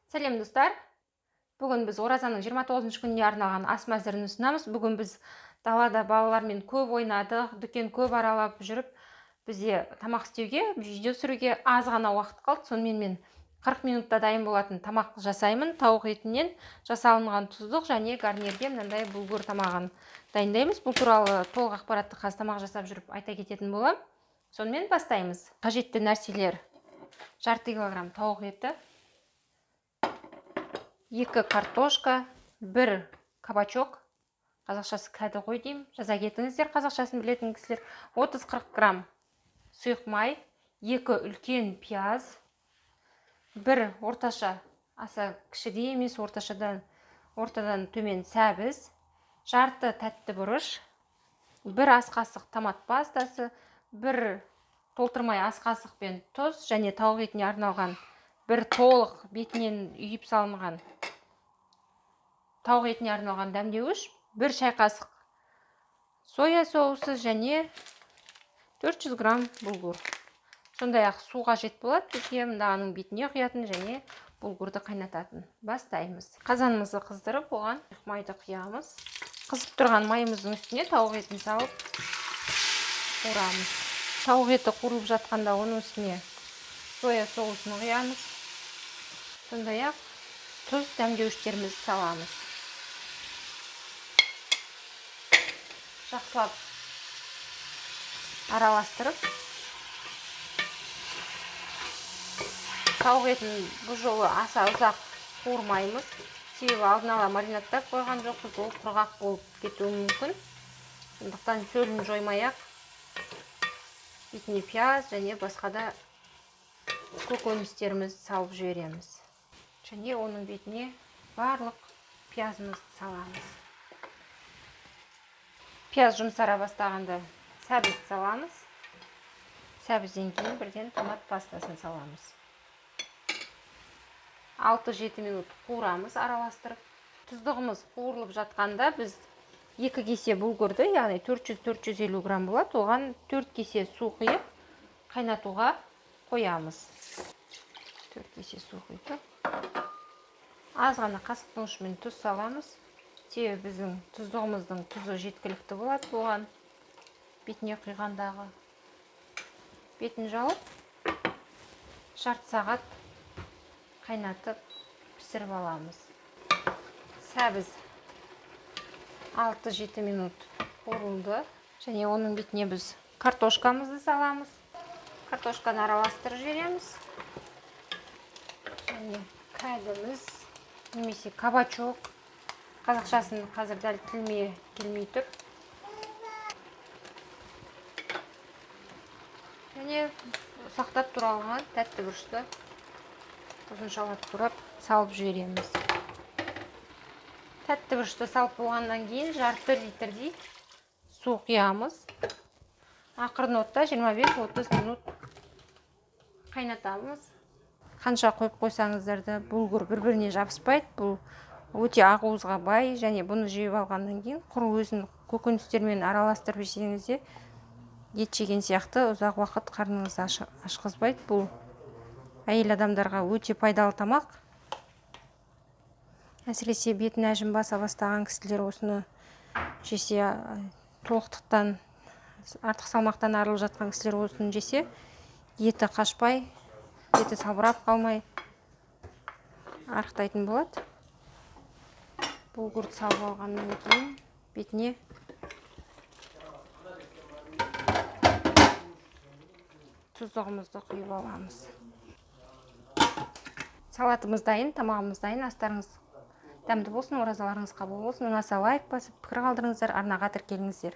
Сәлем, достар! Бүгін біз оразаның 29 күніне арналған ас мәзірін ұсынамыз. Бүгін біз далада балалармен көп ойнадық, дүкен көп аралап жүріп, бізде тамақ істеуге, видео түсіруге аз ғана уақыт қалды. Сонымен мен 40 минутта дайын болатын тамақ жасаймын. Тауық етінен жасалынған тұздық және гарнирге мынандай булгур тамағын дайындаймыз. Бұл туралы толық ақпаратты қазір тамақ жасап жүріп айта кететін боламын. Сонымен бастаймыз. Қажетті нәрселер: жарты килограмм тауық еті, 2 картошка, 1 кабачок, қазақшасы кәді ғой деймін, жаза кетіңіздер қазақшасын білетін кісілер, 30-40 грамм сұйық май, 2 үлкен пияз, 1 орташа, аса кіші де емес, орташадан, ортадан төмен сәбіз, жарты тәтті бұрыш, 1 ас қасық томат пастасы, 1 толтырмай ас қасық пен тұз және тауық етіне арналған бір толық бетінен үйіп салынған тауық етіне арналған дәмдеуіш, 1 шай қасық соя соусы және 400 грамм булгур. Сондай-ақ су қажет болады бізге, мынағының бетіне құятын және булгурды қайнататын. Бастаймыз. Қазанымызды қыздырып, оған майды құямыз. Қызып тұрған майымыздың үстіне тауық етін салып қуырамыз. Тауық еті қуырылып жатқанда оның үстіне соя соусын құямыз. Сондай-ақ тұз, дәмдеуіштерімізді саламыз. Жақсылап араластырып, тауық етін бұл жолы аса ұзақ қуырмаймыз, себебі алдын ала маринадтап қойған жоқпыз, ол құрғақ болып кетуі мүмкін. Сондықтан сөлін жоймай-ақ бетіне пияз және басқа да көкөністерімізді салып жібереміз. Және оның бетіне барлық пиязымызды саламыз. Пияз жұмсара бастағанда сәбізді саламыз. Сәбізден кейін бірден томат пастасын саламыз. 6-7 минут қуырамыз араластырып. Тұздығымыз қуырылып жатқанда біз 2 кесе булгурды, яғни 400-450 грамм болады, оған 4 кесе су құйып қайнатуға қоямыз. 4 кесе су құйдық. Аз ғана қасықтың ұшымен тұз саламыз, себебі біздің тұздығымыздың тұзы жеткілікті болады бұған бетіне құйғандағы. Бетін жауып, жарты сағат қайнатып пісіріп аламыз. Сәбіз 6-7 минут қуырылды және оның бетіне біз картошкамызды саламыз. Картошканы араластырып жібереміз. Және кәдіміз немесе кабачок, қазақшасын қазір дәл тіліме келмей тұр. Және ұсақтап туралған тәтті бұрышты ұзыншалап турап салып жібереміз. Тәтті бұрышты салып болғаннан кейін жарты литрдей су құямыз. Ақырын отта 25-30 минут қайнатамыз. Қанша қойып қойсаңыздар да булгур бір-біріне жабыспайды. Бұл өте ақуызға бай және бұны жеп алғаннан кейін құр өзін көкөністермен араластырып жесеңіз де ет жеген сияқты ұзақ уақыт қарныңызды ашқызбайды. Бұл әйел адамдарға өте пайдалы тамақ. Әсіресе бетін әжім баса бастаған кісілер осыны жесе, толықтықтан, артық салмақтан арылып жатқан кісілер осыны жесе, еті қашпай, еті салбырап қалмай арықтайтын болады. Булгурды салып алғаннан кейін бетіне тұздығымызды құйып аламыз. Салатымыз дайын, тамағымыз дайын. Астарыңыз дәмді болсын, оразаларыңыз қабыл болсын. Ұнаса лайк басып, пікір қалдырыңыздар, арнаға тіркеліңіздер.